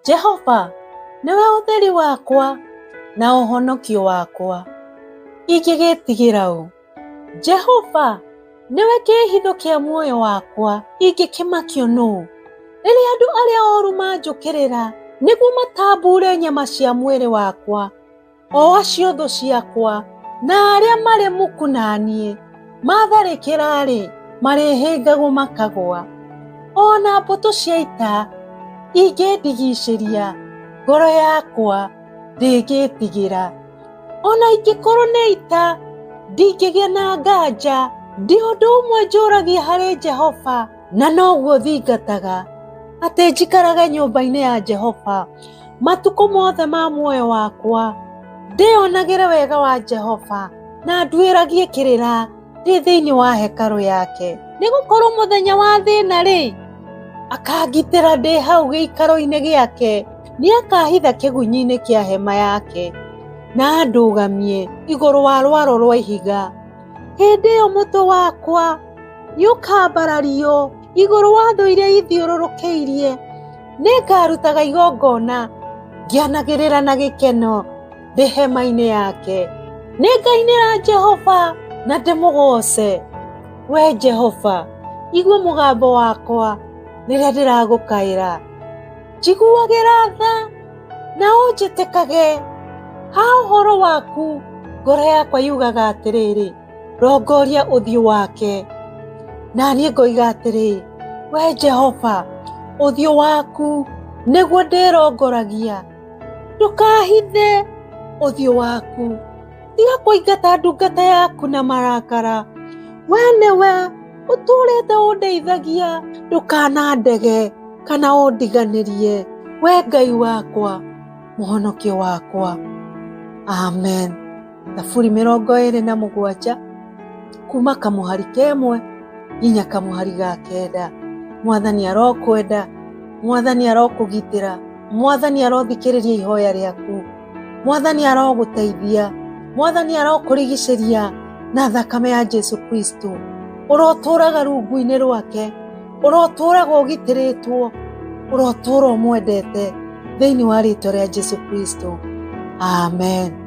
Jehova nĩwe ũtheri wakwa na ũhonokio wakwa, ingĩgĩtigĩra ũ? Jehova nĩwe kĩĩhitho kĩa muoyo wakwa, ingĩkĩmakio nũũ? Rĩrĩa andũ arĩa oru manjũkĩrĩra nĩguo matambuure nyama cia mwĩrĩ wakwa, o acio thũ ciakwa na arĩa marĩ muku na niĩ matharĩkĩra-rĩ, marĩhĩngagwo makagwa. O na mbũtũ cia ita ingĩndigicĩria, ngoro yakwa ndĩngĩtigĩra. O na ingĩkorwo nĩ ita, ndingĩgĩa na nganja. Ndĩ ũndũ ũmwe njũragia harĩ Jehova, na noguo thingataga, atĩ njikarage nyũmba-inĩ ya Jehova matukũ mothe ma muoyo wakwa, ndĩonagĩre wega wa Jehova na nduĩragie kĩrĩra ndĩ thĩinĩ wa hekarũ yake. Nĩ gũkorwo mũthenya wa thĩna-rĩ, akangitĩra ndĩ hau gĩikaro-inĩ gĩake, nĩakahitha kĩgunyi-inĩ kĩa hema yake, na andũgamie igũrũ wa rwaro rwa ihiga. Hĩndĩ ĩyo mũtwe wakwa nĩũkambarario igũrũ wa thũ iria ithiũrũrũkĩirie, nĩngarutaga igongona ngĩanagĩrĩra na gĩkeno ndĩ hema-inĩ yake. Nĩngainĩra Jehova na ndĩmũgooce. We Jehova, igua mũgambo wakwa rĩrĩa ndĩragũkaĩra. Njiguagĩra tha na ũnjĩtĩkage. Ha ũhoro waku, ngoro yakwa yugaga atĩrĩrĩ, rongoria ũthiũ wake. Na niĩ ngoiga atĩrĩ, we Jehova, ũthiũ waku nĩguo ndĩrongoragia. Ndũkahithe ũthiũ waku, tiga kũingata ndungata yaku na marakara. We nĩwe ũtũũrĩte ũndeithagia, ndũkanandege kana ũndiganĩrie, we Ngai wakwa, mũhonokio wakwa. Amen. Thaburi 27 kuma kamũhari kemwe nginya kamũhari ga kenda. Mwathani arokwenda, Mwathani arokũgitĩra, Mwathani arothikĩrĩria ihoya rĩaku, Mwathani arogũteithia, Mwathani arokũrigicĩria na thakame ya Jesu Kristo. Ũrotũraga rungu-inĩ rwake, ũrotũraga ũgitĩrĩtwo, ũrotũra ũmwendete thĩinĩ wa rĩtwa rĩa Jesu Kristo. Amen.